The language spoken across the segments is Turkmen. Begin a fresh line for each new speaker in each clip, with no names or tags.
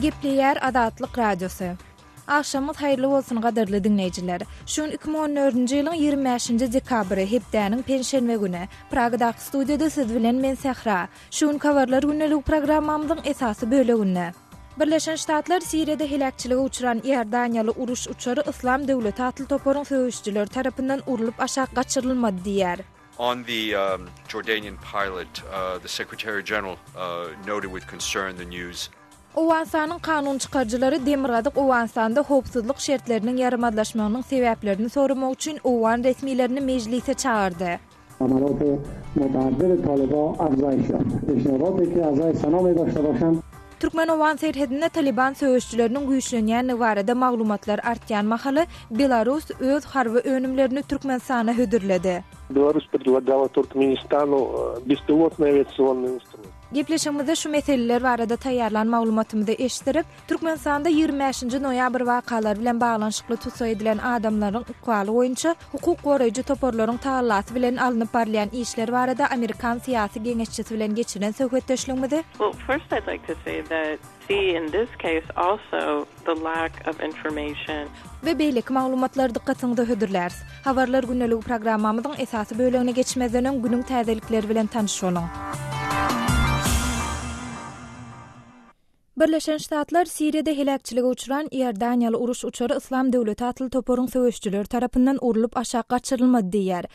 Gepleýär Azatlyk Radiosy. Agşamyňyz haýyrly bolsun gadyrly diňleýjiler. Şu gün 2014-nji ýylyň 25-nji dekabry, hepdäniň penşenbe güni. Pragadaky studiýada siz bilen men Sähra. Şu günki habarlar gündeligi programmamyzyň esasy böleginde. Birleşen Ştatlar Siriýada heläkçilige uçran iordaniýaly uruş uçary Yslam döwleti atly toparyň söweşijileri tarapyndan urlup aşak gaçyrylmady diýýär.
On the Jordanian pilot, the Secretary General noted with concern the news.
Owganystanyň kanun çykaryjylary demirgazyk Owganystanda howpsuzlyk şertleriniň ýaramazlaşmagynyň sebäplerini soramak üçin owgan resmilerini mejlise çagyrdy. Türkmen-owgan serhedinde Talyban söweşijileriniň güýçlenýändigi barada maglumatlar artýan mahaly, Belarus öz harby önümlerini Türkmenistana hödürledi.
Belarus predlagala Turkmenistanu bespilotnyý awiasionnyý ustrojstvo.
Gepleşigimizde şu meseleler barada taýýarlan maglumatymyzy eşitdirip, Türkmenistanda 25-nji noýabr wakalary bilen baglanyşykly tussag edilen adamlaryň ykbaly boýunça hukuk goraýjy toparlaryň tagallasy bilen alnyp barylýan işler barada amerikan syýasy geňeşçisi bilen geçiren söhbetdeşligimizi
Well, first I'd like to say that see in this case also the lack of information.
We beýleki maglumatlary dykgatyňyza hödürläris. Habarlar gündeligi programmamyzyň esasy bölegine geçmezden öň günüň täzelikleri bilen tanyş boluň. Birleşen Ştatlar Siriýada heläkçilige uçran iordaniýaly uruş uçary Yslam döwleti atly toparyň söweşijileri tarapyndan urlup aşak gaçyrylmady diýýär.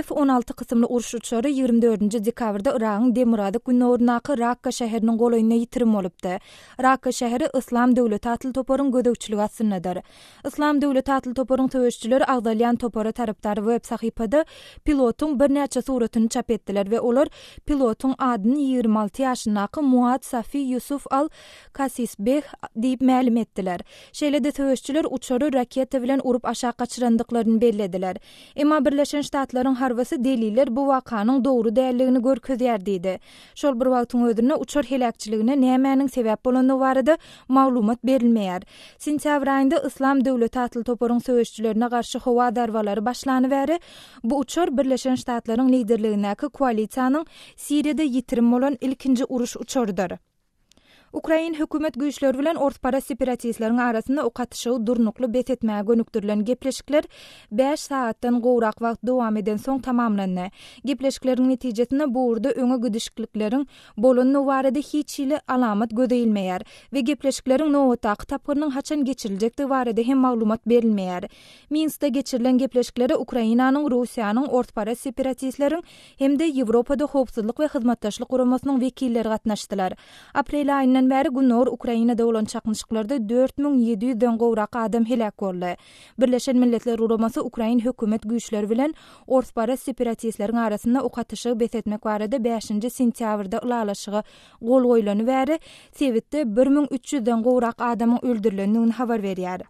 F 16 kysymly uruş uçary 24-nji dekabrda Yragyň demirgazyk-gündogaryndaky Rakka şäheriniň golaýynda ýitirim bolupdy. Rakka şäheri Yslam döwleti atly toparyň gözegçiligi astyndadyr. Yslam döwleti atly toparyň söweşijileri agzalýan topara tarapdar web sahypada pilotyň birnäçe suratyny çap etdiler we olar pilotyň adyny 26 ýaşyndaky Muad Safi Ýusuf al Kasisbeh diýip mälim etdiler. Şeýle-de söweşijiler uçary raketa bilen urup aşak gaçyrandyklaryny bellediler. Emma Birleşen Ştatlaryň harbysy deliller bu wakanyň dogry däldigini görkezýär diýdi. Şol bir wagtyň özünde uçar heläkçiligine nämäniň sebäp bolandygy barada maglumat berilmeýär. Sentýabr aýynda Yslam döwleti atly toparyň söweşijilerine garşy howa zarbalary başlany bäri, bu uçar Birleşen Ştatlaryň liderligindäki koalisiýanyň Siriýada ýitirim bolan ilkinji uruş uçarydyr. Ukrain hökümet güýçleri bilen orsparaz separatistleriň arasynda ok atyşygy durnukly bes etmäge gönükdirilen gepleşikler bäş sagatdan gowrak wagt dowam edensoň tamamlandy. Gepleşikleriň netijesinde bu ugurda öňe gidişiklikleriň bolandygy barada hiç hili alamat göze ilmeýär we gepleşikleriň nobatdaky tapgyrynyň haçan geçiriljekdigi barada hem maglumat berilmeýär. Minskde geçirilen gepleşiklere Ukrainanyň, Russiýanyň, orsparaz separatistleriň hem-de Ýewropada Howpsuzlyk we Hyzmatdaşlyk Guramasynyň wekilleri gatnaşdylar. Aprel aýyndan bäri gündogar Ukrainada bolan çaknyşyklarda 4700 den gowrak adam heläk boldy. Birleşen Milletler Guramasy ukrain hökümet güýçleri bilen orsparaz separatistleriň arasynda ok atyşygy bes etmek barada bäşinji sentýabrda ylalaşyga gol goýlany bäri sebitde 1300 den gowrak adamyň öldürilendigini habar berýär.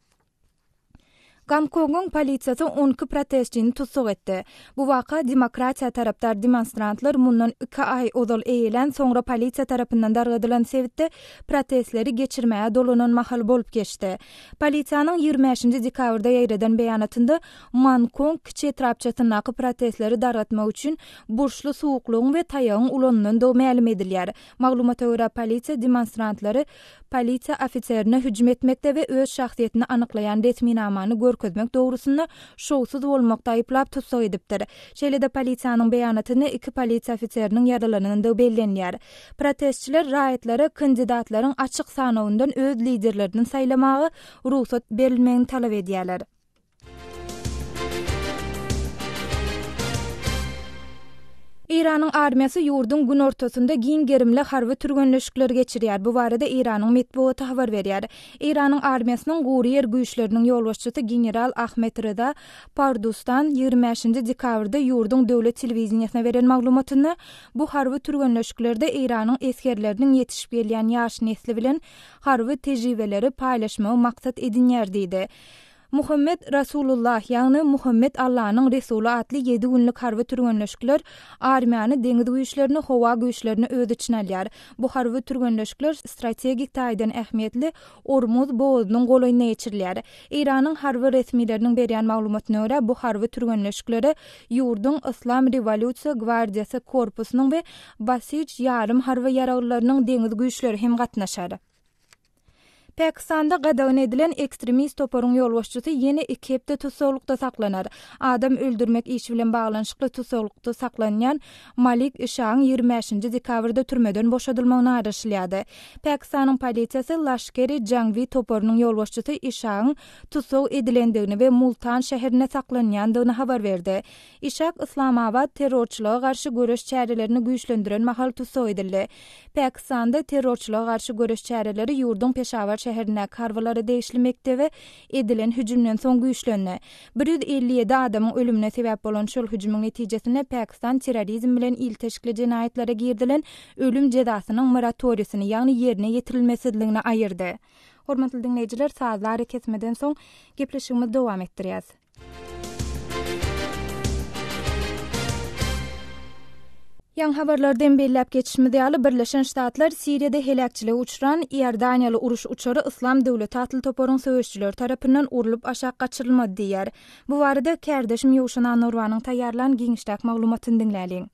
Gonkongyň polisiýasy 12 protestçini tussag etdi. Bu waka demokratiýa tarapdar demonstrantlar mundan iki aý ozal eýelän, soňra polisiýa tarapyndan dargadylan sebitde protestleri geçirmäge dolanan mahaly bolup geçdi. Polisiýanyň 25-nji dekabrda ýaýradan beýanatynda Mankong kiçi etrapçasyndaky protestleri dargatmak üçin burçly suwuklygyň we taýagyň ulanylandygy mälim edilýär. Maglumata görä, polisiýa demonstrantlary polisiýa ofiserine hüjüm etmekde we öz şahsyýetini anyklaýan resminamany görkezmek dogrusynda şowsuz bolmakda aýyplap tussag edipdir. Şeýle-de polisiýanyň beýanatynda iki polisiýa ofiseriniň ýaralanandygy bellenýär. Protestçiler raýatlara kandidatlaryň açyk sanawyndan öz liderlerini saýlamaga rugsat berilmegini talap edýärler. Eýranyň armiýasy ýurduň günortasynda giň gerimli harby türgenleşikleri geçirýär. Bu barada Eýranyň metbugaty habar berýär. Eýranyň armiýasynyň gury ýer güýçleriniň ýolbaşçysy general Ahmet Reza Pardustan 25-nji dekabrda ýurduň döwlet telewideniýesine beren maglumatynda bu harby türgenleşiklerde Eýranyň esgerleriniň ýetişip gelýän ýaş nesli bilen harby tejribeleri paýlaşmagy maksat edinýär diýdi. Muhammet Rasulullah, ýagny Muhammet Allanyň Resuly atly ýedi günlük harby türgenleşikler armiýany, deňiz güýçlerini, howa güýçlerini öz içine alýar. Bu harby türgenleşikler strategik taýdan ähmiýetli Ormuz bogazynyň golaýynda geçirilýär. Eýranyň harby resmileriniň berýän maglumatyna görä, bu harby türgenleşiklere ýurduň Yslam rewolýusiýa gwardiýasy korpusynyň we Basij ýarym harby ýaraglylarynyň deňiz güýçleri hem gatnaşar. Pakistanda gadagan edilen ekstremist toparyň ýolbaşçysy ýene iki hepde tussaglykda saklanar. Adam öldürmek işi bilen baglanyşykly tussaglykda saklanýan Malik Işagyň 25-nji dekabrda türmeden boşadylmagyna garaşylýardy. Pakistanyň polisiýasy Laşker-i-Jangwi toparynyň ýolbaşçysy Işagyň tussag edilendigini we Multan şäherinde saklanýandygyny habar berdi. Işak Yslamabad terrorçylyga garşy göreş çärelerini güýçlendiren mahal tussag edildi. Pakistanda terrorçylyga garşy göreş çäreleri ýurduň Peşawar şäherindäki harbylara degişli mekdebe edilen hüjümden soň güýçlendi. 157 adamyň ölümine sebäp bolan şol hüjümiň netijesinde Pakistan terrorizm bilen ilteşikli jenaýatlara girizilen ölüm jezasynyň moratoriýasyny, ýagny ýerine ýetirilmesizligini aýyrdy. Hormatly diňleýjiler, sazly arakesmeden soň gepleşigimizi dowam etdirýäs. Ýaňy habarlarda hem belläp geçişimiz ýaly, Birleşen Ştatlar Siriýada heläkçilige uçran iordaniýaly uruş uçary Yslam döwleti atly toparyň söweşijileri tarapyndan urlup aşak gaçyrylmady diýýär. Bu barada kärdeşim Ýowşan Annagurbanyň taýýarlan giňişräk maglumatyny diňläliň.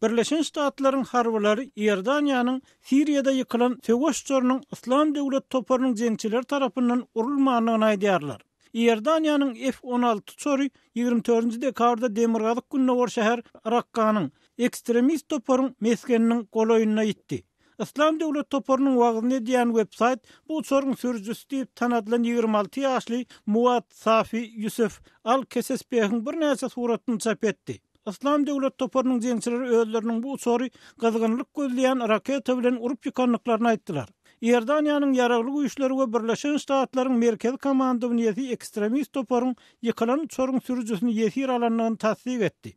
Birleşen Ştatlaryň harbylary Iordaniýanyň Siriýada ýykylan söweş uçarynyň Yslam döwleti toparynyň jeňçileri tarapyndan urulmandygyny aýdýarlar. Iordaniýanyň F-on alty uçary 24-nji dekabrda demirgazyk-gündogar şäher Rakkanyň, ekstremist toparyň mesgeniniň golaýynda ýitdi. Yslam döwlet toparynyň wagyzyny edýän websaýt bu uçaryň sürüjisi diýip tanadylan 26 ýaşly Muad Safi Ýusuf al-Kesesbehiň birnäçe suratyny çap etdi. Yslam döwlet toparynyň jeňçileri özleriniň bu uçary gyzgynlyk gözleýän raketa bilen urup ýykandyklaryny aýtdylar. Iordaniýanyň Ýaragly güýçleri we Birleşen Ştatlaryň Merkezi komandowaniýesi ekstremist toparyň ýykylan uçaryň sürüjisini ýesir alandygyny tassyk etdi.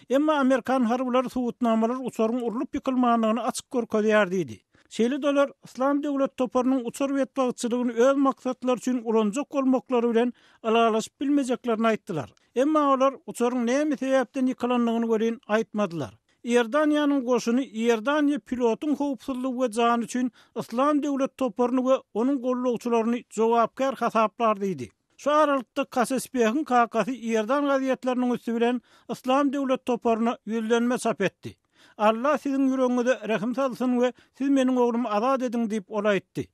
Emma amerikan harbylary subutnamalar uçaryň urlup ýykylmandygyny açyk görkezýär diýdi. Şeýle-de olar Yslam döwlet toparynyň uçar betbagtçylygyny öz maksatlary üçin ulanjak bolmaklary bilen ylalaşyp bilmejeklerini aýtdylar. Emma olar uçaryň näme sebäpden ýykylandygyny welin aýtmadylar. Iordaniýanyň goşuny Iordaniýa pilotyň howpsuzlygy we jany üçin Yslam döwlet toparyny we onuň gollagçylaryny jogapkär hasaplar diýdi. Şu aralykda Kasesbehiň kakasy Iordan gazetleriniň üsti bilen Yslam döwlet toparyna ýüzlenme çap etdi. Alla siziň ýüregiňize rehim salsyn we siz meniň oglumy azat ediň diýip ol aýtdy.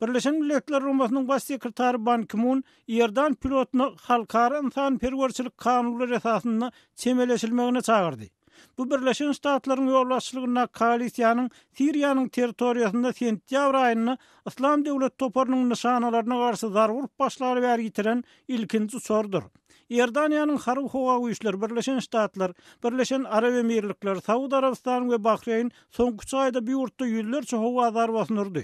Birleşen Milletler Guramasynyň Baş sekretary Ban Ki-mun iordan pilotyna halkara ynsanperwerçilik kanunlary esasynda çemeleşilmegine çagyrdy. Bu Birleşen Ştatlaryň ýolbaşçylygyndaky koalisiýanyň Siriýanyň territoriýasynda sentýabr aýynda Yslam döwleti toparynyň nyşanalaryna garşy zarba urup başlaly bäri ýitiren ilkinji uçarydyr. Iordaniýanyň harby-howa güýçleri, Birleşen Ştatlar, Birleşen Arap Emirlikleri, Saud Arabystany we Bahreýn soňky üç aýda bu ýurtda ýüzlerçe howa zarbasyny urdy.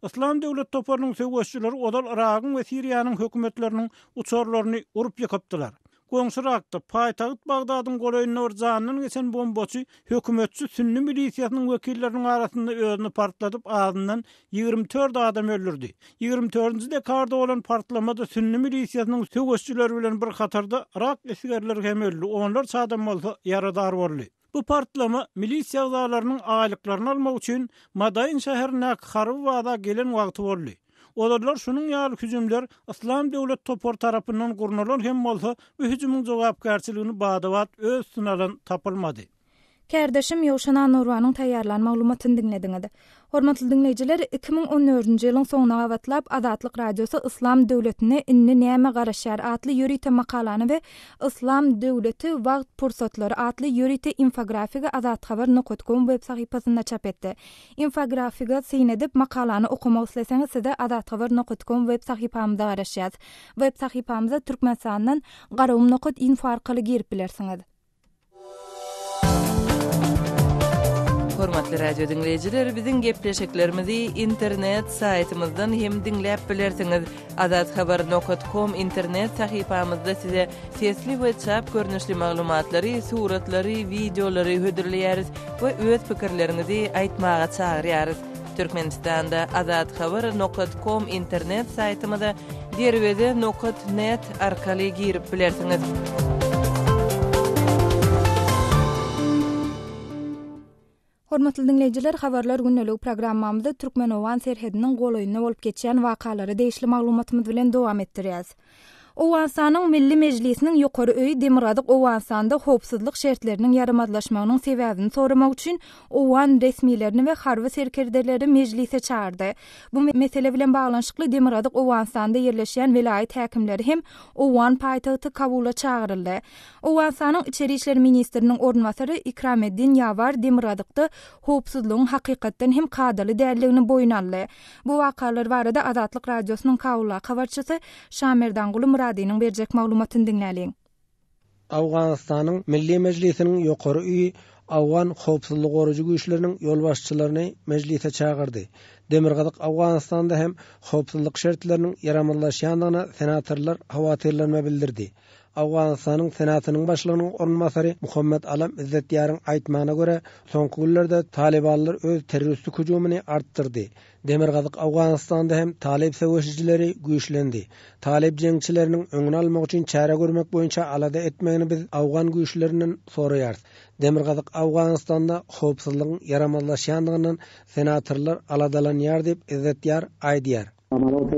Yslam döwlet toparynyň söweşijileri ozal Yragyň we Siriýanyň hökümetleriniň uçarlaryny urup ýykypdylar. Goňşy Yrakda, paýtagt Bagdadyň golaýynda bir janyndan geçen bombaçy hökümetçi sünni milisiýasynyň wekilleriniň arasynda özüni partladyp, azyndan 24 adam öldürdi. 24-nji dekabrda bolan partlamada sünni milisiýasynyň söweşijileri bilen bir hatarda yrak esgerleri hem öldi, onlarça adam bolsa ýaradar boldy. Bu partlama milisiýa agzalarynyň aýlyklaryny almak üçin Madain şäherindäki harby baza gelen wagty boldy. Ozallar şunuň ýaly hüjümler Yslam döwlet topary tarapyndan gurnalan hem bolsa, bu hüjümiň jogapkärçiligini bada-bat öz üstüne alan tapylmady.
Kärdeşim Ýowşan Annurbanyň taýýarlan maglumatyny diňlediňiz. Hormatly diňleýjiler, 2014-nji ýylyň soňuna gabatlap Azatlyk Radiosy Yslam döwletine indi näme garaşýar atly ýörite makalany we Yslam döwleti, wagt pursatlary atly ýörite infografigi Azathabar nokat kom web sahypasynda çap etdi. Infografiga syn edip, makalany okamak isleseňiz size Azathabar nokat kom web sahypamyzda garaşýas. Web sahypamyza Türkmenistandan Garagum nokat info arkaly girip bilersiňiz.
Hormatly radio diňleýjiler, biziň gepleşiklerimizi internet saýtymyzdan hem diňläp bilersiňiz. Azathabar nokat kom internet sahypamyzda size sesli we çap görnüşli maglumatlary, suratlary, wideolary hödürleýäris we öz pikirleriňizi aýtmaga çagyrýarys. Türkmenistanda Azathabar nokat kom internet saýtymyza Derweze nokat net arkaly girip bilersiňiz.
Hormatly diňleýjiler, Habarlar gündeligi programmamyzy türkmen-owgan serhediniň golaýynda bolup geçýän wakalara degişli maglumatymyz bilen dowam etdirýäs. Owganystanyň Milli Mejlisiniň ýokary öýi Demirgazyk Owganystanda howpsuzlyk şertleriniň ýaramazlaşmagynyň sebäbini soramak üçin owgan resmilerini we harby serkerdeleri mejlise çagyrdy. Bu mesele bilen baglanyşykly Demirgazyk Owganystanda ýerleşýän welaýat häkimleri hem owgan paýtagty Kabula çagyryldy. Owganystanyň içeri işler ministriniň orunbasary Ikrameddin Ýawar demirgazykda howpsuzlygyň hakykatdan hem kadaly däldigini boýun aldy. Bu wakalar barada Azatlyk Radiosynyň Kabuldaky habarçysy Şamerdanguly Myradynyň berjek maglumatyny diňläliň.
Owganystanyň Milli Mejlisiniň ýokary öýi owgan howpsuzlygy goraýjy güýçleriniň ýolbaşçylaryny mejlise çagyrdy. Demirgazyk Owganystanda hem howpsuzlyk şertleriniň ýaramazlaşýandygyna senatorlar howatyrlanma bildirdi. Owganystanyň Senatynyň başlygynyň orunbasary Muhammet Alam Izzetýaryň aýtmagyna görä, soňky günlerde talybanlar öz terroristik hüjümini artdyrdy. Demirgazyk Owganystanda hem talyp söweşijileri güýçlendi. Talyp jeňçileriniň öňüni almak üçin çäre görmek boýunça alada etmegini biz owgan güýçlerinden soraýarys. Demirgazyk Owganystanda howpsuzlygyň ýaramazlaşýandygyndan senatorlar aladalanýar diýip, Izzetýar aýdýar.
حملات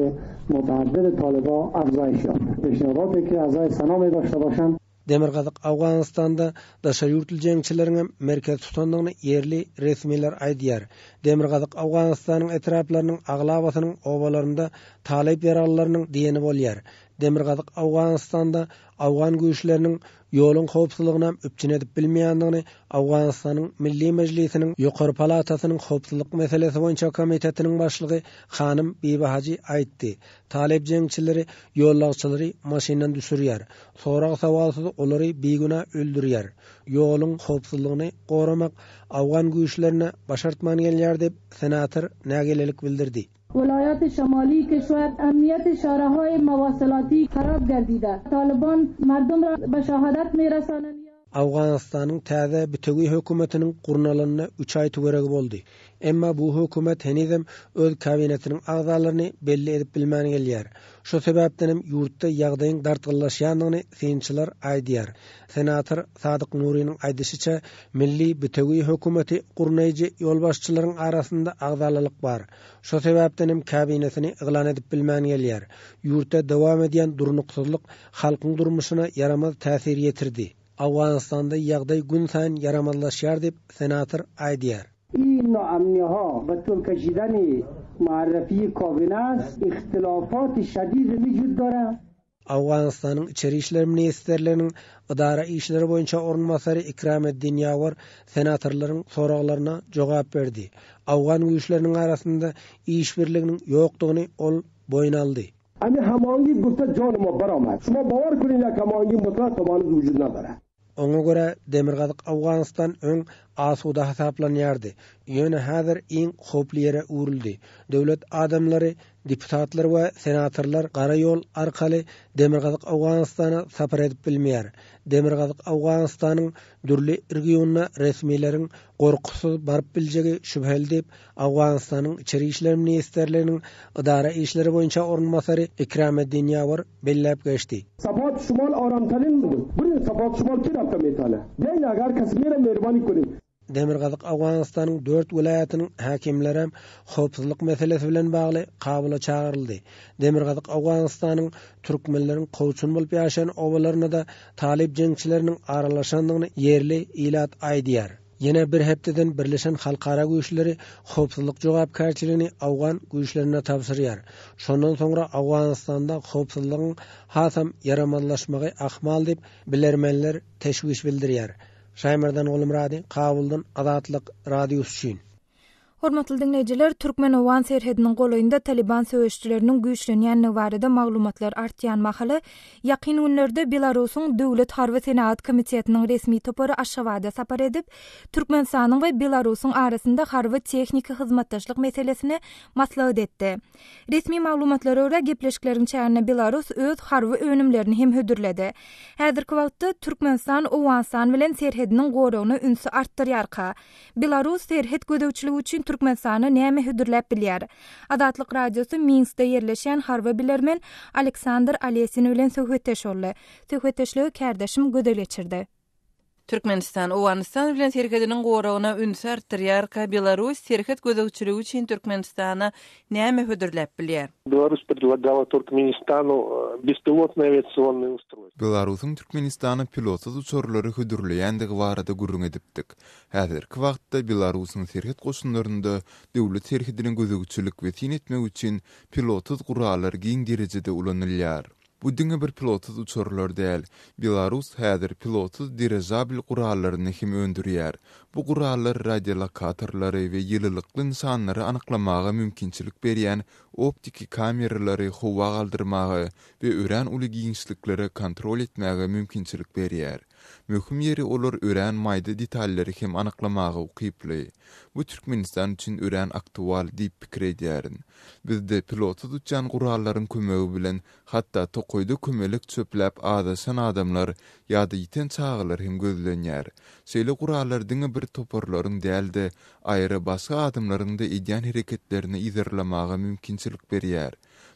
متعدد طالبا افزایش یافت. پیشنهاداتی که اعضای سنا می داشته باشند.
Demirgazyk Owganystanda daşary ýurtly jeňçileriňem merkez tutandygyny ýerli resmiler aýdýar. Demirgazyk Owganystanyň etraplarynyň aglabasynyň obalarynda talyp ýaraglylarynyň diýeni bolýar. Demirgazyk Owganystanda owgan güýçleriniň ýoluň howpsuzlygynam üpjün edip bilmeýändigini Owganystanyň Milli Mejlisiniň ýokary palatasynyň howpsuzlyk meselesi boýunça komitetiniň başlygy hanym Bibi Hajy aýtdy. Talyp jeňçileri ýollagçylary maşyndan düşürýär. Sorag-sowalsyz olary bigünä öldürýär. Ýoluň howpsuzlygyny goramak owgan güýçlerine başartman gelýär diýip, senator nägilelik bildirdi.
ولایات شمالی کشور امنیت شاره‌های مواصلاتی خراب گردیده طالبان مردم را به شهادت می‌رسانند.
Owganystanyň täze bitewi hökümetiniň gurnalanyna üç aý töweregi boldy. Emma bu hökümet henizem öz kabinetiniň agzalaryny belli edip bilmän gelýär. Şu sebäpdenem ýurtda ýagdaýyň dartgynlaşýandygyny synçylar aýdýar. Senator Sadyk Nurynyň aýdyşyça, milli bitewi hökümeti gurnaýjy ýolbaşçylaryň arasynda agzalalyk bar. Şo sebäpdenem kabinesini yglan edip bilmän gelýär. Ýurtda dowam edýän durnuksyzlyk halkyň durmuşyna ýaramaz täsir ýetirdi. Owganystanda ýagdaý günsaýyn ýaramazlaşýar diýip, senator aýdýar.
این ناامنیها و طول کشیدن معرفی کابینه است اختلافات شدید وجود دارد.
Owganystanyň Içeri işler ministrliginiň Ydara işleri boýunça orunbasary Ikrameddin Ýawar senatorlaryň soraglaryna jogap berdi. Owgan güýçleriniň arasynda işbirliginiň ýokdugyny ol boýun aldy.
Hami hamahangi gufta jon ma baramad. Şuma bawar kunin yak hamahangi mutlak tabanuz vujud nadara.
Oňa görä, Demirgazyk Owganystan öň asuda hasaplanýardy, ýöne häzir iň howply ýere öwrüldi. Döwlet adamlary, deputatlar we senatorlar gara ýol arkaly Demirgazyk Owganystana sapar edip bilmeýär. Demirgazyk Owganystanyň dürli regionyna resmileriň gorkusyz baryp biljegi şübheli diýip, Owganystanyň Içeri işler ministrliginiň Ydara işleri boýunça orunbasary Ikrameddin Ýawar belläp geçdi.
Sapat şimal aramtarin bud. Birin sapat şimal ki rafta metane. Biayin agar kes mera mehribani kunin.
Demirgazyk Owganystanyň dört welaýatynyň häkimlerem howpsuzlyk meselesi bilen bagly Kabula çagyryldy. Demirgazyk Owganystanyň türkmenleriň kowçum bolup ýaşaýan obalaryna-da talyp jeňçileriniň aralaşandygyny ýerli ilat aýdýar. Ýene bir hepdeden birleşen halkara güýçleri howpsuzlyk jogapkärçiligini owgan güýçlerine tabşyrýar. Şondan soňra Owganystanda howpsuzlygyň hasam ýaramazlaşmagy ahmal diýip, bilermenler teşwiş bildirýär. Şaýmerdan Gulmyrady, Kabuldan Azatlyk Radiosy üçin.
Hormatly diňleýjiler, türkmen-owgan serhediniň golaýynda Talyban söweşijileriniň güýçlenýändigi barada maglumatlar artýan mahaly, ýakyn günlerde Belarusyň Döwlet harby-senagat komitetiniň resmi topary Aşgabada sapar edip, Türkmenistanyň we Belarusyň arasynda harby-tehniki hyzmatdaşlyk meselesini maslahat etdi. Resmi maglumatlara görä, gepleşikleriň çäginde Belarus öz harby önümlerini hem hödürledi. Häzirki wagtda Türkmenistan Owganystan bilen serhediniň goragyna ünsi artdyrýarka, Belarus serhet gözegçiligi üçin Türkmenistana näme hödürläp bilýär? Azatlyk Radiosy Minskde ýerleşýän harby bilermen Aleksandr Alesin bilen söhbetdeş boldy. Söhbetdeşligi kärdeşim Gözel geçirdi.
Türkmenistan Owganystan bilen serhediniň goragyna ünsi artdyrýarka, Belarus serhet gözegçiligi üçin Türkmenistana näme hödürläp bilýär?
Belarus predlagala Turkmenistanu bespilotные awiasionные
ustrojstva. Belarusyň Türkmenistana pilotsyz uçarlary hödürleýändigi barada gürrüň edipdik. Häzirki wagtda Belarusyň serhet goşunlarynda döwlet serhedine gözegçilik we syn etmek üçin pilotsyz gurallar giň derejede ulanylýar. Bu diňe bir pilotsyz uçarlar däl. Belarus häzir pilotsyz dirižabl gurallaryny hem öndürýär. Bu gurallar radiolokatorlary we ýylylykly nyşanlary anyklamaga mümkinçilik berýän optiki kameralary howa galdyrmaga we örän uly giňişliklere kontrol etmäge mümkinçilik berýär. Möhüm ýeri olar örän maýda detallary hem anyklamaga ukyply. Bu Türkmenistan üçin örän aktual diýip pikir edýärin. Bizde pilotsyz uçýan gurallaryň kömegi bilen hatda tokaýda kömelek çöpläp azaşan adamlar ýa-da ýiten çagalar hem gözlenýär. Şeýle gurallar diňe bir toparlaryň däl-de, aýry başga adamlaryň-da edýän hereketlerini yzarlamaga mümkinçilik berýär.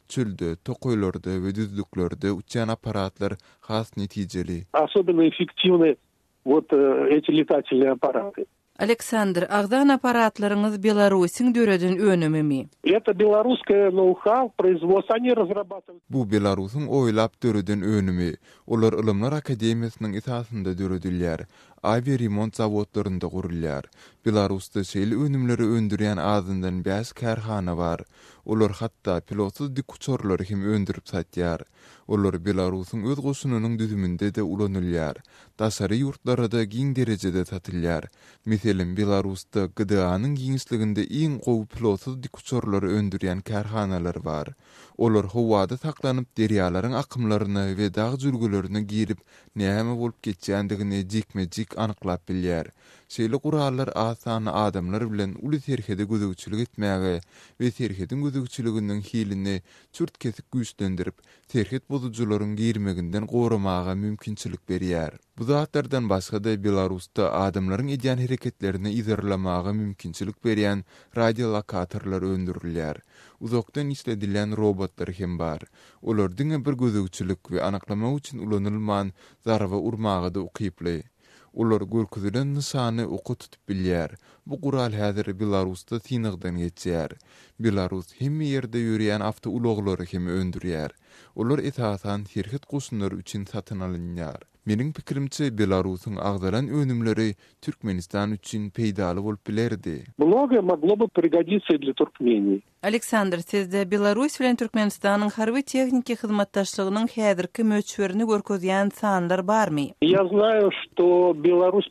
Çölde, tokaýlarda we düzlüklerde uçýan apparatlar has netijeli.
Особенно effektiwny wot eti letatelnyý apparaty.
Aleksandr, agzan apparatlaryňyz Belarusyň döreden önümimi?
Eto beloruskoe nou-hau proizvodstvo, oni razrabatywali.
Bu Belarusyň oýlap döreden önümi. Olar Ylymlar akademiýasynyň esasynda döredilýär. Awiaremont zawodlarynda gurulýar. Belarusda şeýle önümleri öndürýän azyndan bäş kärhana bar. Olar hatda pilotsyz dikuçarlary hem öndürip satýar. Olar Belarusyň öz goşunynyň düzüminde-de ulanylýar. Daşary ýurtlara-da giň derejede satylýar. Meselem, Belarusda GDA-nyň giňişliginde iň gowy pilotsyz dikuçarlary öndürýän kärhanalar bar. Olar howada saklanyp, derýalaryň akymlaryna we dag jülgelerine girip, näme bolup geçýändigini jikme-jik anyklap bilýär. Şeýle gurallar az sanly adamlar bilen uly serhede gözegçilik etmäge we serhediň gözegçiliginiň hilini çürt-kesik güýçlendirip, serhet bozujylaryň girmeginden goramaga mümkinçilik berýär. Bu zatlardan başga-da Belarusda adamlaryň edýän hereketlerini yzarlamaga mümkinçilik berýän radiolokatorlar öndürilýär. Uzakdan işledilýän robotlar hem bar. Olar diňe bir gözegçilik we anyklamak üçin ulanylman, zarba urmaga-da ukyply. Olar görkezilen nyşany oka tutup bilýär. Bu gural häzir Belarusda synagdan geçýär. Belarus hemme ýerde ýörýän awtoulaglary hem öndürýär. Olar esasan serhet goşunlary üçin satyn alynýar. Meniň pikirimçe, Belarusyň agzalan önümleri Türkmenistan üçin peýdaly bolup bilerdi.
Mnogoe moglo by prigoditsya i dlya Turkmenii.
Aleksandr, sizde Belarus bilen Türkmenistanyň harby-tehniki hyzmatdaşlygynyň häzirki möçberini görkezýän sanlar barmy?
Ýa znaýu, şto Belarus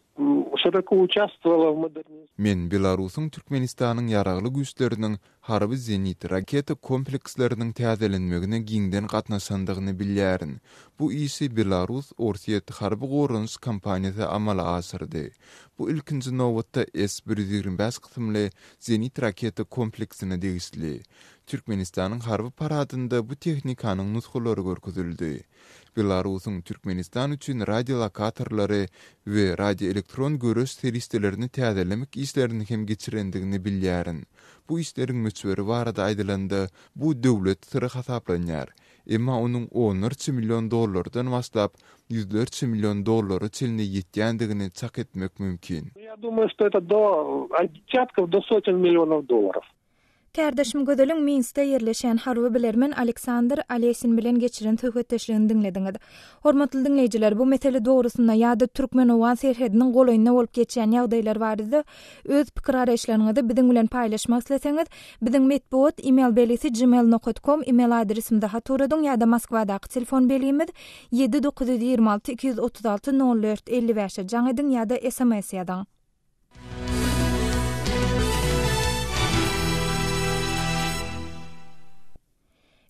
şiroko uçastwowala w moderniz.
Men Belarusyň Türkmenistanyň Ýaragly Güýçleriniň harby zenit raketa kompleksleriniň täzelenmegine giňden gatnaşandygyny bilýärin. Bu işi Belarus-Orsýet harby goranyş kompaniýasy amala aşyrdy. Bu ilkinji nobatda S 125 kysymly zenit-raketa kompleksine degişli. Türkmenistanyň harby paradynda bu tehnikanyň nusgalary görkezildi. Belarusyň Türkmenistan üçin radiolokatorlary we radioelektron göreş serişdelerini täzelemek işlerini hem geçirendigini bilýärin. Bu işleriň möçberi barada aýdylanda, bu döwlet syry hasaplanýar. Emma onuň onlarça million dollardan başlap, ýüzlerçe million dollara çenli ýetýändigini çak etmek mümkin.
Ýa dumаю, şto eto do ot desýatkov do soten millionov dollarov.
Kärdeşim Gözeliň Minskde ýerleşýän harby bilermen Aleksandr Alesin bilen geçiren söhbetdeşligini diňlediňiz. Hormatly diňleýjiler, bu mesele dogrusynda ýa-da türkmen-owgan serhediniň golaýynda bolup geçýän ýagdaýlar barada Öz pikir-garaýyşlaryňyzy biziň bilen paýlaşmak isleseňiz, biziň metbugat email belgisi gmail nokat kom email adresimize hat ugradyň ýa-da Moskwadaky telefon belgimiz ýedi 926 236 04 55-e jaň ediň ýa-da sms ýazyň.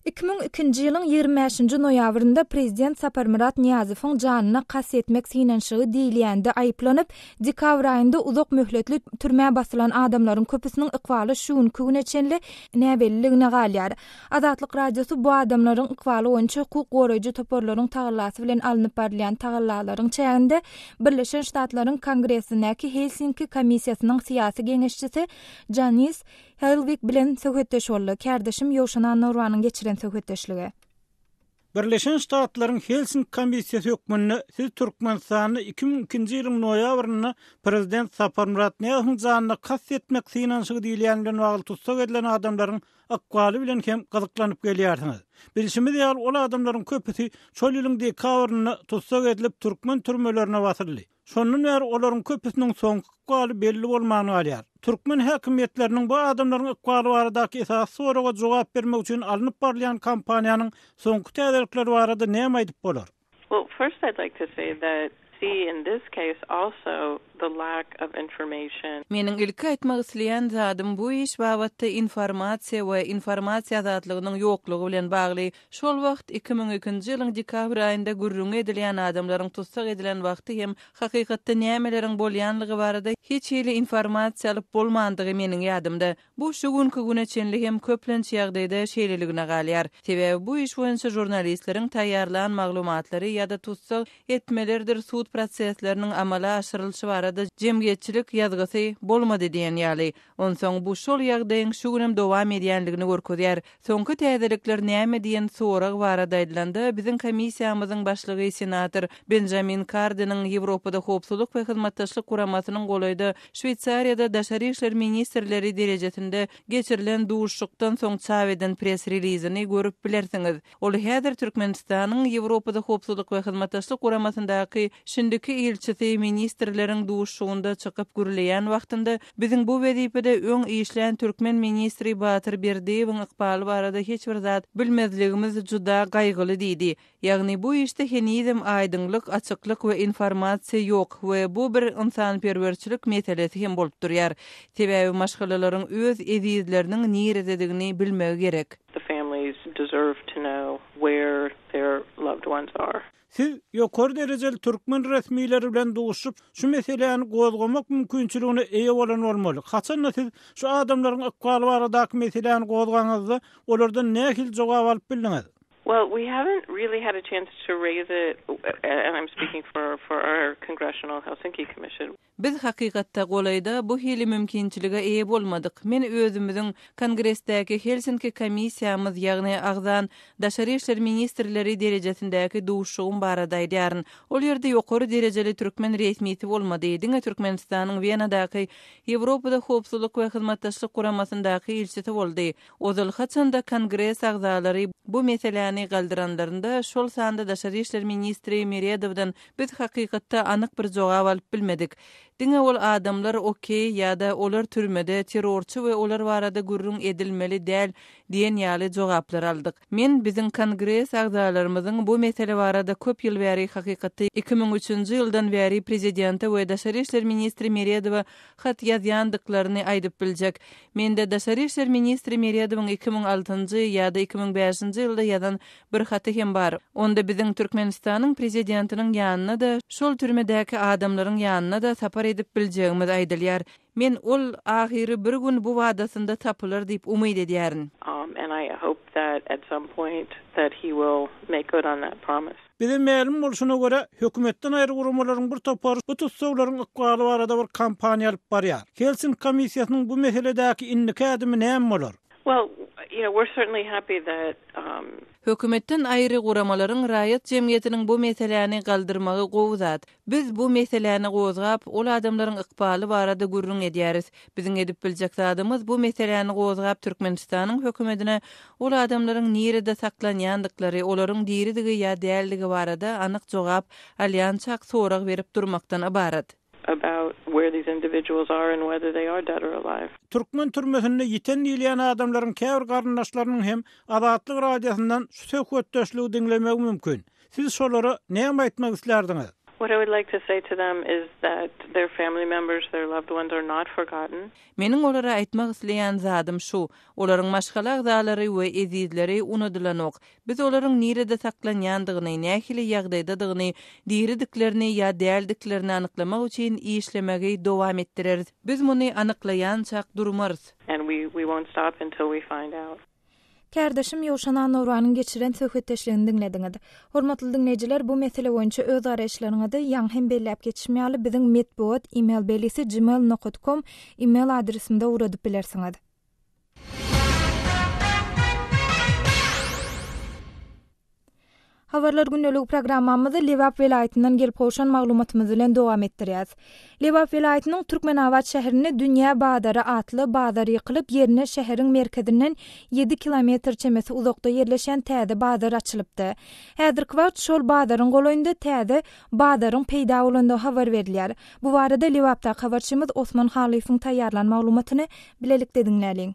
2002-nji ýylyň 25-nji noýabrynda prezident Saparmyrat Nyýazowyň janyna kast etmek synanyşygy diýilýände aýyplanyp, dekabr aýynda uzak möhletli türmä basylan adamlaryň köpüsiniň ykbaly şu günki güne çenli näbelliligine galýar. Azatlyk Radiosy bu adamlaryň ykbaly boýunça hukuk goraýjy toparlaryň tagallasy bilen alnyp barylýan tagallalaryň çäginde Birleşen Ştatlaryň Kongresindäki Helsinki komissiýasynyň syýasy geňeşçisi Janis Helwig bilen söhbetdeş boldy. Kärdeşim Ýowşan Annagurbanyň geçiren söhbetdeşligi.
Birleşen Ştatlaryň Helsinki komissiýasy hökmünde siz Türkmenistanda 2002-nji ýylyň noýabrynda prezident Saparmyrat Nyýazowyň janyna kast etmek synanyşygy diýilýän bilen bagly tussag edilen adamlaryň ykbaly bilen hem gyzyklanyp gelýärsiňiz. Bilşimiz ýaly, ol adamlaryň köpüsi şol ýylyň dekabrynda tussag edilip türkmen türmelerine basyldy. Şondan bäri olaryň köpüsiniň soňky ykbaly belli bolman galýar. Türkmen häkimiýetleriniň bu adamlaryň ykbaly baradaky esasy soraga jogap bermek üçin alnyp barylýan kampaniýanyň soňky täzelikleri barada näme aýdyp bolar?
Well, first I'd like to say that see in this case also the lack of information.
Meniň ilki aýtmak isleýän zadym bu iş babatda informasiýa we informasiýa azatlygynyň ýoklugy bilen bagly Şol wagt, 2002-nji ýylyň dekabr aýynda gürrüňi edilýän adamlaryň tussag edilen wagty hem hakykatda nämeleriň bolýanlygy barada hiç hili informasiýa alyp bolmandygy meniň ýadymda. Bu şu günki güne çenli hem köplenç ýagdaýda şeýleligine galýar. Sebäbi bu iş boýunça žurnalistleriň taýýarlan maglumatlary ýa-da tussag etmelerdir sud prosesleriniň amala aşyrylyşy barada jemgyýetçilik ýazgysy bolmady diýen ýaly. Onsoň bu şol ýagdaýyň şu günem dowam edýänligini görkezýär. Soňky täzelikler näme diýen sorag barada aýdylanda, biziň komissiýamyzyň başlygy senator Benjamin Kardeniň Ýewropada Howpsuzlyk we Hyzmatdaşlyk Guramasynyň golaýda Şweýsariýada daşary işler ministrleri derejesinde geçirilen duşuşykdan soň çap eden press-relizini görüp bilersiňiz. Ol häzir Türkmenistanyň Ýewropada Howpsuzlyk we Hyzmatdaşlyk Guramasyndaky şindiki ilçisi ministrleriň duşuşygynda çykyp gürleýän wagtynda biziň bu wezipede öň işlän türkmen ministri Batyr Berdiýewiň ykbaly barada hiç bir zat bilmezligimiz juda gaýgyly diýdi. Ýagny bu işde henizem aýdyňlyk, açyklyk we informasiýa ýok we bu bir ynsanperwerçilik meselesi hem bolup durýar. Sebäbi maşgalalaryň öz ezizleriniň nirededigini bilmegi gerek.
The families deserve to know where their loved ones are.
Siz ýokary derejeli türkmen resmileri bilen duşup, şu meseläni gozgamak mümkinçiligine eýe bolan bolmaly. Haçan-da siz şu adamlaryň ykbaly baradaky meseläni gozgaňyzda, olardan nähili jogap alyp bildiňiz?
Well, we haven't really had a chance to raise it, and I'm speaking for for our Congressional Helsinki Commission.
Biz hakykatda golaýda bu hili mümkinçilige eýe bolmadyk. Men özümiziň Kongresdäki Helsinki komissiýamyz, ýagny agzan daşary işler ministrleri derejesindäki duşuşygym barada aýdýaryn. Ol ýerde ýokary derejeli türkmen resmisi bolmady, diňe Türkmenistanyň Wenadaky Ýewropada Howpsuzlyk we Hyzmatdaşlyk Guramasyndaky ilçisi boldy. Ozal haçanda Kongres agzalary bu meseläni galdyranlarynda, şol sanda daşary işler ministri Meredowdan Biz hakykatda anyk bir jogap alyp bilmedik. Diňe ol adamlar okey ýa-da olar türmede, terrorçy we olar barada gürrüň edilmeli däl diýen ýaly jogaplar aldyk. Men biziň Kongres agzalarymyzyň bu mesele barada köp ýyl bäri hakykatda 2003-nji ýyldan bäri prezidente we daşary işler ministri Meredowa hat ýazýandyklaryny aýdyp biljek. Mende daşary işler ministri Meredowyň 2006-njy ýa-da 2005-nji ýylda ýazan Bir haty hem bar. Onda biziň Türkmenistanyň Prezidentiniň ýanyna-da, şol türmedäki adamlaryň ýanyna-da sapar edip biljegimiz aýdylýar. Men ol ahyry bir gün bu wadasynda tapylar diýip umyt edýärin.
And I hope that at some point that he will make good on that promise.
Bize mälim bolşuna görä, hökümetden aýry guramalaryň bir topary bu tussaglaryň ykbaly barada bir kampaniýa alyp barýar. Helsinki komissiýasynyň bu meseledäki indiki ädimi näme bolar?
Well, you know, we're certainly happy that, um.
Hökümetden aýry guramalaryň raýat jemgyýetiniň bu meseläni galdyrmagy gowy zat. Biz bu meseläni gozgap, ol adamlaryň ykbaly barada gürrüň edýäris. Biziň edip biljek zadymyz bu meseläni gozgap Türkmenistanyň hökümetine ol adamlaryň nirede saklanýandyklary, olaryň diridigi ýa däldigi barada anyk jogap alýançak sorag berip durmakdan ybarat.
About where these individuals are and whether they are dead or alive.
Türkmen türmesinde ýiten diýilýän adamlaryň käbir garyndaşlarynyň hem Azatlyk Radiosyndan şu söhbetdeşligi diňlemegi mümkin. Siz şolara näme aýtmak islärdiňiz?
What I would like to say to them is that their family members, their loved ones are not forgotten.
Meniň olara aýtmak isleýän zadym şu, olaryň maşgala agzalary we ezizleri unudylanok. Biz olaryň nirede saklanýandygyny, nähili ýagdaýdadygyny, diridiklerini ýa däldiklerini anyklamak üçin işlemegi dowam etdireris. Biz muny anyklaýançak durmarys.
And we we won't stop until we find out.
Kärdeşim Ýowşan Annuranyň geçiren söhbetdeşligini diňlediňiz. Hormatly diňleýjiler, bu mesele boýunça öz garaýyşlaryňyzy ýaňy hem belläp geçişim ýaly biziň metbugat email belgisi gmail nokat kom email adresimize ugradyp bilersiňiz. Habarlar gündeligi programmamyzy Lebap welaýatyndan gelip gowşan maglumatymyz bilen dowam etdirýäs. Lebap welaýatynyň Türkmenabat şäherinde Dünýä bazary atly bazar ýykylyp, ýerine şäheriň merkezinden ýedi kilometr çemesi uzakda ýerleşýän täze bazar açylypdy. Häzirki wagt şol bazaryň golaýynda täze bazaryň peýda bolandygy habar berilýär. Bu barada Lebapdaky habarçymyz Osman Halyýewiň taýýarlan maglumatyny bilelikde diňläliň.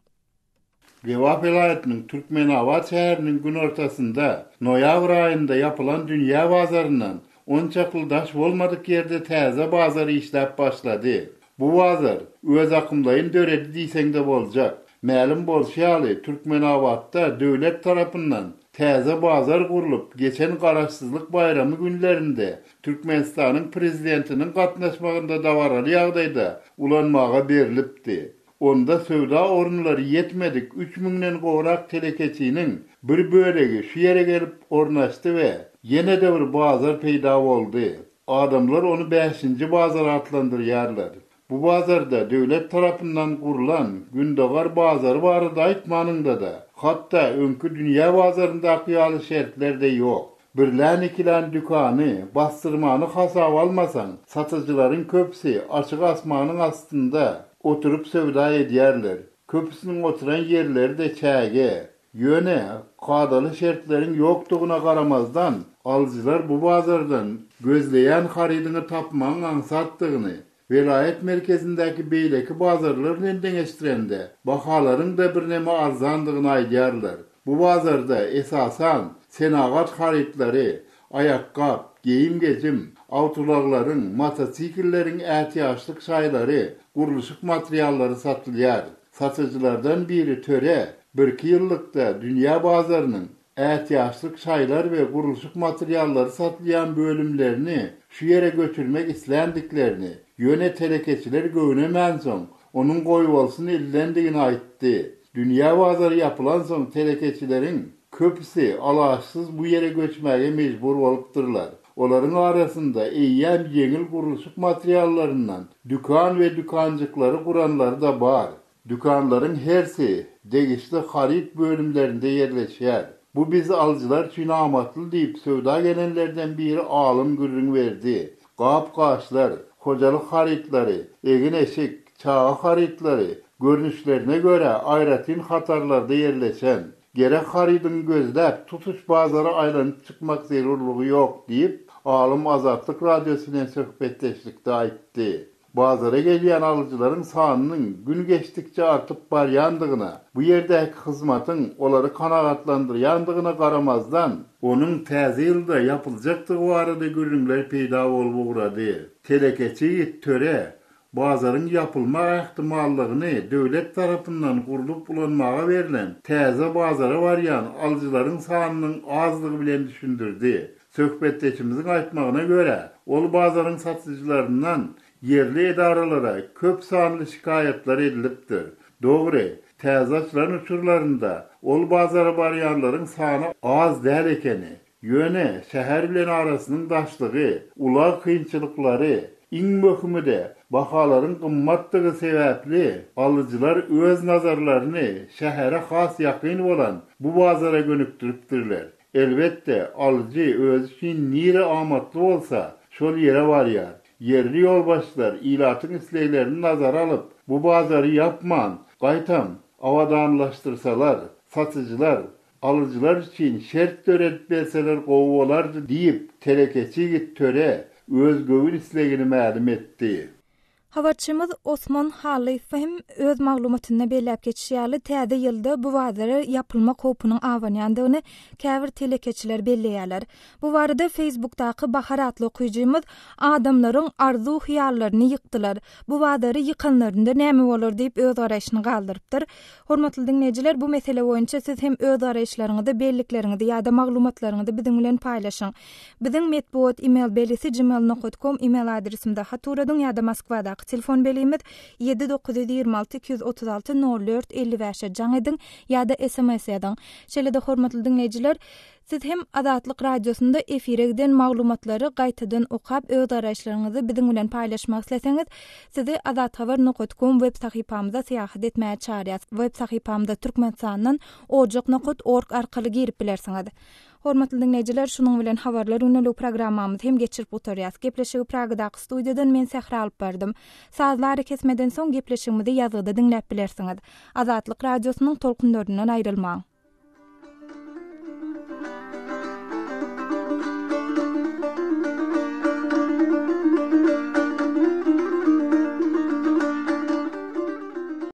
Lebap welaýatynyň Türkmenabat şäheriniň günortasynda noýabr aýynda ýapylan dünýä bazaryndan onçakly daş bolmadyk ýerde täze bazar işläp başlady. Bu bazar özakymlaýyn döredi diýseň-de boljak. Mälim bolşy ýaly, Türkmenabatda döwlet tarapyndan täze bazar gurlup, geçen Garaşsyzlyk baýramy günlerinde Türkmenistanyň Prezidentiniň gatnaşmagynda dabaraly ýagdaýda ulanmaga berlipdi. Onda söwda orunlary ýetmedik üç müňden gowrak telekeçiniň bir bölegi şu ýere gelip ornaşdy we ýene-de bir bazar peýda boldy. Adamlar ony bäşinji bazar atlandyrýarlar. Bu bazarda döwlet tarapyndan gurlan Gündogar bazary barada aýtmanyňda-da, hatda öňki dünýä bazaryndaky ýaly şertler-de ýok. Birlän-ikilän dükany, basdyrmany hasaba almasaň, satyjylaryň köpüsi açyk asmanyň astynda oturyp söwda edýärler. Köpüsiniň oturan ýerleri-de çäge. Ýöne, kadaly şertleriň ýokdugyna garamazdan, alyjylar bu bazardan gözleýän harydyňy tapmagyň aňsatdygyny, Welaýat merkezindäki beýleki bazarlar bilen deňeşdirende, bahalaryň-da birneme arzandygyny aýdýarlar. Bu bazarda, esasan, senagat harytlary, aýakgap, geýim-gejim, awtoulaglaryň, motosiklleriň ätiýaçlyk şaýlary, gurluşyk materiallary satylýar. Satyjylardan biri Töre birki ýyllykda dünýä bazarynyň ätiýaçlyk şaýlar we gurluşyk materiallary satylýan bölümlerini şu ýere göçürmek isländiklerini, ýöne telekeçiler göwnemänsoň, onuň goýbolsun edilendigini aýtdy. Dünýä bazary ýapylansoň telekeçileriň köpüsi alaçsyz bu ýere göçmäge mejbur bolupdyrlar. Olaryň arasynda eýýäm ýeňil gurluşyk materiallaryndan dükan we dükanjyklary guranlary-da bar. Dükanlaryň hersi degişli haryt bölümlerinde ýerleşýär. Bu biz alyjylar üçin amatly diýip, söwda gelenlerden biri alym gürrüň berdi. Gap-gaçlar, hojalyk harytlary, egin-eşik, çaga harytlary görnüşlerine görä aýratyn hatarlarda ýerleşen. Gerek harydyňy gözläp, tutuş bazara aýlanyp çykmak zerurlygy ýok diýip, alym Azatlyk Radiosy bilen söhbetdeşlikde aýtdy. Bazara gelýän alyjylaryň sanynyň gün geçdikçe artyp barýandygyna, bu ýerdäki hyzmatyň olary kanagatlandyrýandygyna garamazdan, onuň täze ýylda ýapyljakdygy barada gürrüňler peýda bolup ugrady. Telekeçi ýigit Töre bazaryň ýapylma ähtimallygyny döwlet tarapyndan gurlup ulanmaga berlen täze bazara barýan alyjylaryň sanynyň azlygy bilen düşündirdi. Söhbetdeşimiziň aýtmagyna görä, ol bazaryň satyjylaryndan ýerli edaralara köp sanly şikaýatlar edilipdir. Dogry, täze açylan uçurlarynda ol bazara barýanlaryň sany az däl ekeni. Ýöne şäher bilen arasynyň daşlygy, ulag kynçylyklary, iň möhümi-de, bahalaryň gymmatdygy sebäpli, alyjylar öz nazarlaryny şähere has ýakyn bolan bu bazara gönükdiripdirler. Elbetde, alyjy özi üçin nire amatly bolsa, şol ýere barýar. Ýerli ýolbaşçylar ilatyň isleglerini nazara alyp, bu bazary ýapman, gaýtam, abadanlaşdyrsalar, satyjylar, alyjylar üçin şert döredip berseler gowy bolardy diýip, telekeçi ýigit Töre öz göwün islegini mälim etdi.
Habarçymyz Osman Hallyýew hem öz maglumatynda belläp geçişi ýaly, täze ýylda bu bazara ýapylmak howpunyň abanýandygyny käbir telekeçiler belleýärler. Bu barada Facebookdaky Bahar atly okyjymyz Adamlaryň arzuw-hyýallaryny ýykdylar. Bu bazary ýykanlarynda näme bolar diýip öz garaýşyny galdyrypdyr. Hormatly diňleýjiler, bu mesele boýunça siz hem öz garaýyşlaryňyzy, bellikleriňizi ýa-da maglumatlaryňyzy biziň bilen paýlaşyň. Biziň metbugat email belgisi gmail nokat kom email adresimize hat ugradyň ýa-da Moskwadaky telefon belgimiz ýedi 926 236 04 55-e jaň ediň ýa-da sms ýazyň. Şeýle-de hormatly diňleýjiler, siz hem Azatlyk Radiosynda efire giden maglumatlary gaýtadan okap öz garaýyşlaryňyzy biziň bilen paýlaşmak isleseňiz, sizi azathabar nokat kom web sahypamyza syýahat etmäge çagyrýas. Web sahypamyza Türkmenistandan ojak nokat org arkaly girip bilersiňiz. Hormatly diňleýjiler, şunuň bilen Habarlar gündelik programmamyzy hem geçirip gutarýas. Gepleşigi Pragadaky studiýadan men Sähra alyp bardym. Sazly arakesmeden soň gepleşigimizi ýazgyda diňläp bilersiňiz. Azatlyk Radiosynyň tolkunlaryndan aýrylmaň.